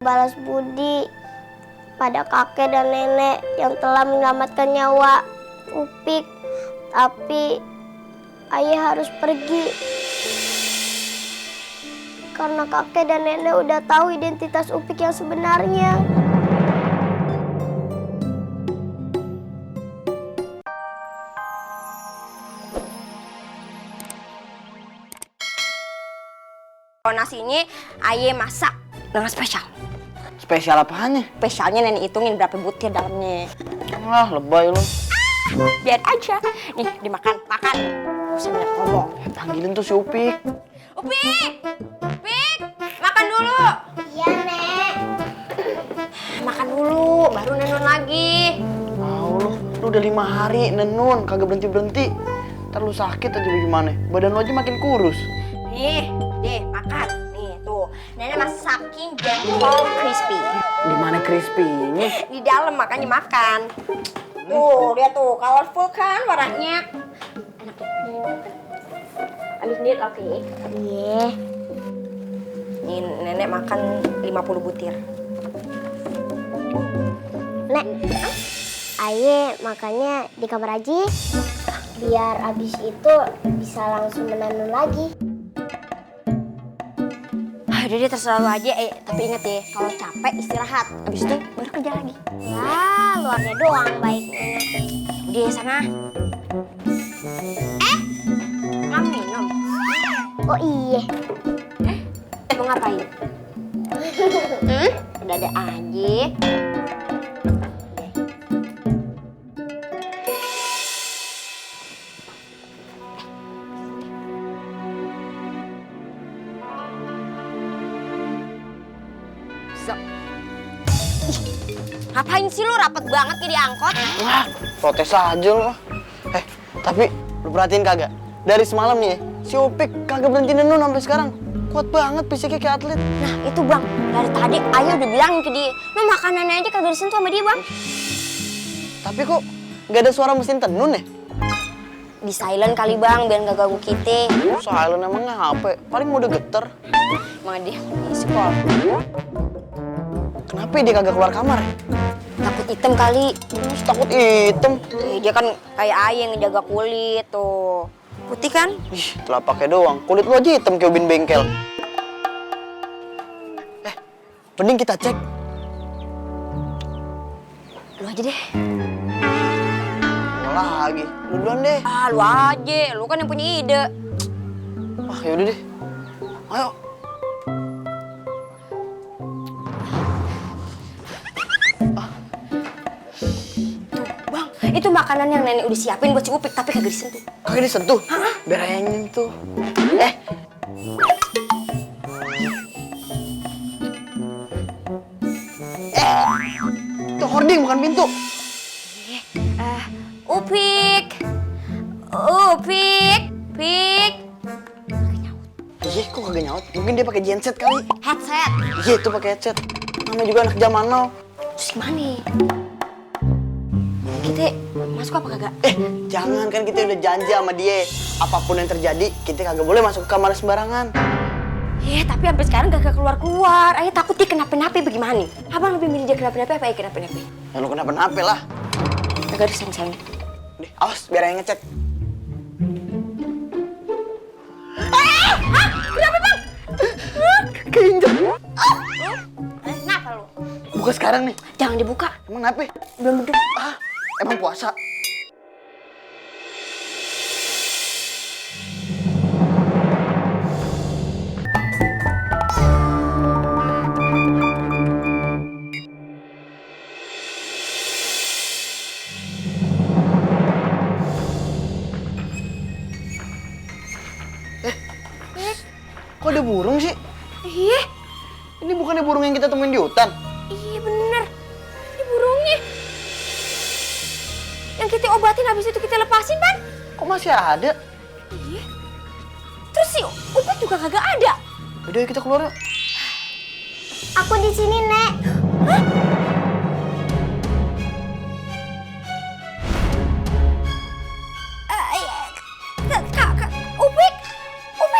balas budi pada kakek dan nenek yang telah menyelamatkan nyawa Upik. Tapi ayah harus pergi karena kakek dan nenek udah tahu identitas Upik yang sebenarnya. Nasinya ayah masak dengan spesial. Spesial apanya? Spesialnya nenek hitungin berapa butir dalamnya. Wah, lebay lu. Biar aja. Nih, dimakan. Makan. Gak usah banyak ngomong. Panggilin tuh si Upik. Upik! Upik! Makan dulu. Iya, Nek. Makan dulu, baru nenun lagi. Lu udah 5 hari nenun, kagak berhenti-berhenti. Ntar lu sakit aja bagaimana? Badan lu aja makin kurus. Nih, deh, makan. Nih, tuh. Nenek masakin jengkol crispy. Di mana crispy-nya? Di dalam makanya makan. Tuh, lihat tuh, colorful kan warnanya. Enak tuh. Ambil sendiri, oke. Iya. Nih, nenek makan 50 butir. Nek, ayah makannya di kamar aja. Biar abis itu bisa langsung menenun lagi. Udah deh, terserah lu aja. Tapi inget ya, kalau capek istirahat. Abis itu baru kerja lagi. Wah, luarnya doang baiknya. Udah ya, sana. Kamu minum. Oh iya. Mau ngapain? Udah ada aja. Ngapain sih lu rapet banget kayak di angkot? Wah, protes aja lu. Tapi lu perhatiin kagak? Dari semalam nih ya, si Upik kagak berhenti nenun sampai sekarang. Kuat banget fisiknya kayak atlet. Nah itu bang, dari tadi ayah udah bilangin ke dia, lu makanannya aja kagak disentuh sama dia bang. Tapi kok nggak ada suara mesin tenun ya? Di silent kali bang, biar nggak ganggu kita. Silent emangnya HP, paling udah geter. Emang dia di sekolah. Kenapa dia kagak keluar kamar ya? Takut hitam kali. Terus takut hitam. Dia kan kayak ayah yang ngejaga kulit tuh. Putih kan? Ih, telapaknya doang. Kulit lu aja hitam kayak ubin bengkel. Mending kita cek. Lu aja deh. Mau lagi. Lu duluan deh. Ah lu aja, lu kan yang punya ide. Ah, yaudah deh. Ayo. Bang, itu makanan yang nenek udah siapin buat si Upik tapi kagak disentuh. Kagak disentuh? Biar ayah yang nyentuh. Itu hording bukan pintu. Upik. Upik. Pik. Iya, kok kagak nyaut? Mungkin dia pakai genset kali. Headset. Iya, itu pakai headset. Namanya juga anak zaman now. Terus gimana? Kita masuk apa kagak? Jangan, kan kita udah janji sama dia. Apapun yang terjadi, kita kagak boleh masuk ke kamar sembarangan. Tapi sampai sekarang gak keluar-keluar. Ayah takut dia kenapa-napa bagaimana? Abang lebih milih dia kenapa-napa apa ya kenapa-napa? Ya lu kenapa-napa lah. Agak disayang-sayang. Nih, awas biar ayah ngecek. Kenapa bang? Keinjak. Kenapa lu? Buka sekarang nih. Jangan dibuka. Emang kenapa? Belum beduk. Emang puasa? Kok ada burung sih? Iya. Ini bukannya burung yang kita temuin di hutan? Iya bener. Ini burungnya. Yang kita obatin habis itu kita lepasin kan? Kok masih ada? Iya. Terus si Upik juga kagak ada. Udah kita keluar yuk. Aku di sini, Nek. Hah? Kak, Upik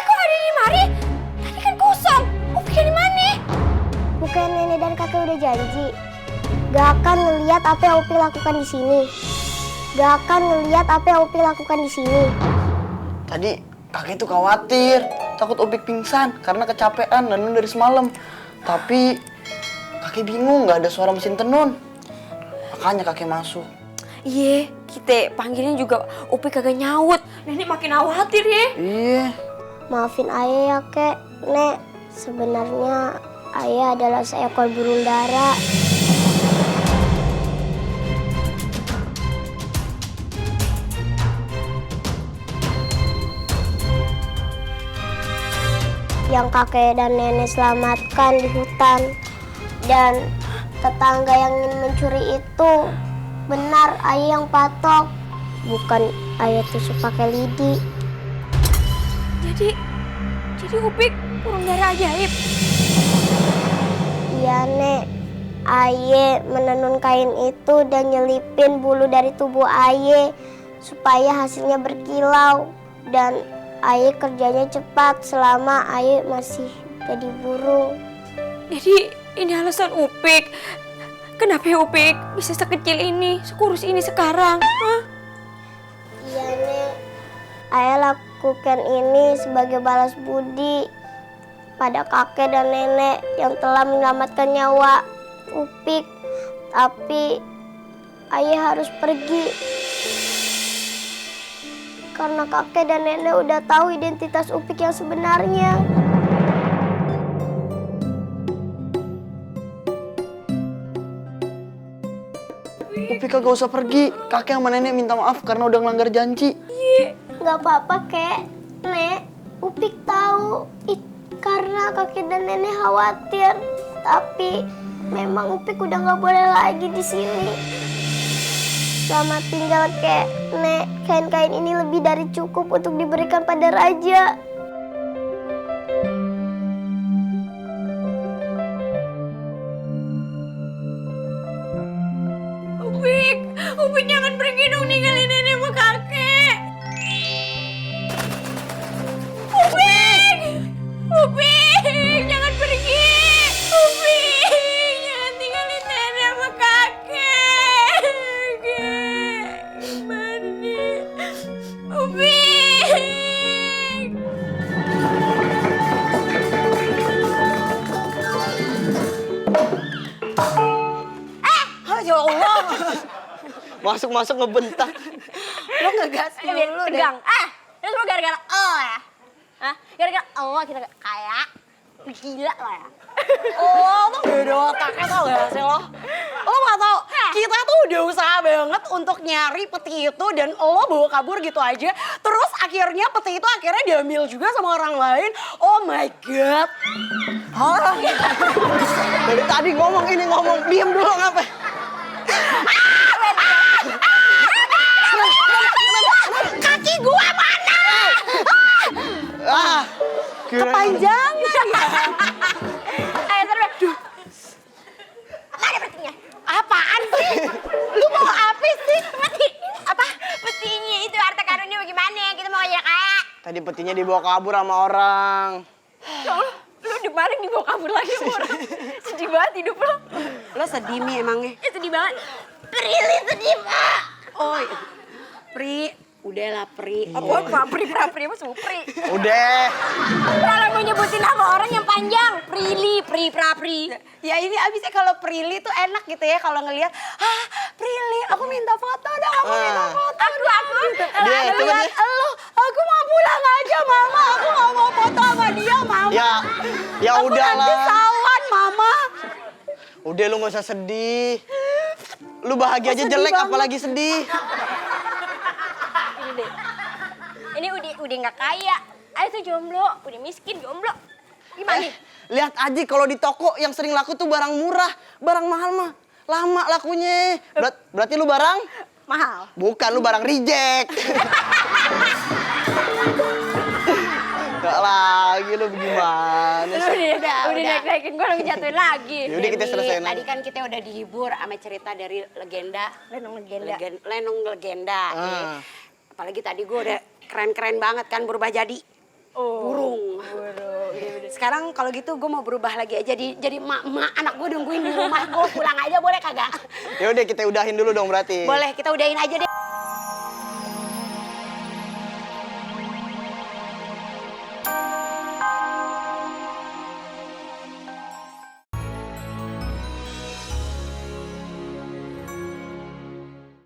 kok ada di mari? Tadi kan kosong. Upik di mana? Bukan nenek dan kakek udah janji gak akan ngeliat apa yang Upik lakukan di sini. Gak akan ngeliat apa yang Upik lakukan di sini. Tadi kakek tuh khawatir, takut Upik pingsan karena kecapean nenun dari semalam. Tapi kakek bingung, nggak ada suara mesin tenun. Makanya kakek masuk. Iya, kita panggilnya juga Upik kagak nyaut. Nenek makin khawatir ya. Iya. Maafin ayah ya kek, Nek. Sebenarnya ayah adalah seekor burung dara. Yang kakek dan nenek selamatkan di hutan. Dan tetangga yang ingin mencuri itu benar ayah yang patok, bukan ayah tusuk pakai lidi. Jadi Upik burung dara ajaib. Iya, Nek. Aye menenun kain itu dan nyelipin bulu dari tubuh Aye supaya hasilnya berkilau. Dan Aye kerjanya cepat selama Aye masih jadi burung. Jadi ini alasan Upik. Kenapa ya Upik bisa sekecil ini, sekurus ini sekarang? Hah? Iya, Nek. Aye lakukan ini sebagai balas budi pada kakek dan nenek yang telah menyelamatkan nyawa Upik. Tapi Aye harus pergi karena kakek dan nenek udah tahu identitas Upik yang sebenarnya. Upik kagak usah pergi. Kakek sama nenek minta maaf karena udah ngelanggar janji. Gak apa-apa, Kek. Nek, Upik tahu karena kakek dan nenek khawatir. Tapi memang Upik udah gak boleh lagi di sini. Selamat tinggal, Kek. Nek, kain-kain ini lebih dari cukup untuk diberikan pada raja. Upik jangan pergi dong, ninggalin nenek sama kakek. Upik jangan pergi. Upik jangan tinggalin nenek sama kakek. Gimana nih? Upik. Ya Allah, Masuk-masuk ngebentak. lo ngegas dulu deh. Tegang. Ini semua gara-gara ya? Hah? Gara-gara kita kaya. Gila lo ya. Oh, lo beda otaknya tau gak sih lo? Lo gak tau, kita tuh udah usaha banget untuk nyari peti itu dan lo bawa kabur gitu aja. Terus akhirnya peti itu akhirnya diambil juga sama orang lain. Oh my God. Hah? Dari tadi ngomong ini ngomong, diem dulu ngapain? Kaki gua mana? Kepanjangan ya. Ayo terus. Mana petinya? Apaan sih? Lu mau apa sih? Peti. Apa? Petinya itu harta karunnya bagaimana? Kita mau ngajak kaya. Tadi petinya dibawa kabur sama orang. Ya Allah, lu kemarin dibawa kabur lagi sama orang. Sedih banget hidup lo. Lo sedih Mi emangnya? Ya sedih banget. Prilly sedih, Pak. Oh, Pri, udahlah Pri. Apa Pri apa semua Pri. Udah. Kalau mau nyebutin nama orang yang panjang, Prilly, Pri. Ya ini abisnya kalau Prilly tuh enak gitu ya kalau ngelihat, Prilly, aku minta foto dong, aku minta foto. Aku. Dia coba Lihat deh. elu, aku mau pulang aja Mama, aku gak mau foto sama dia Mama. Ya Aku nanti udahlah. sawan Mama. Udah lu gak usah sedih. Lu bahagia aja Sedih jelek banget. apalagi sedih. Ini deh. Ini udah nggak kaya. Ayo tuh jomblo, udah miskin jomblo. Gimana? Lihat aja kalau di toko yang sering laku tuh barang murah, barang mahal mah lama lakunya. Berarti lu barang? Mahal. Bukan, lu barang reject. Gak lagi lu gimana Lu sih? udah naik-naikin gue lagi jatuhin lagi. Yaudah kita Demi, selesaiin tadi aja. kan kita udah dihibur sama cerita dari legenda. Lenong legenda. Ah. Apalagi tadi gue udah keren-keren banget kan berubah jadi burung. sekarang kalau gitu gue mau berubah lagi aja jadi emak anak gue nungguin di rumah. Gue pulang aja boleh kagak? Ya udah kita udahin dulu dong berarti. Boleh, kita udahin aja deh.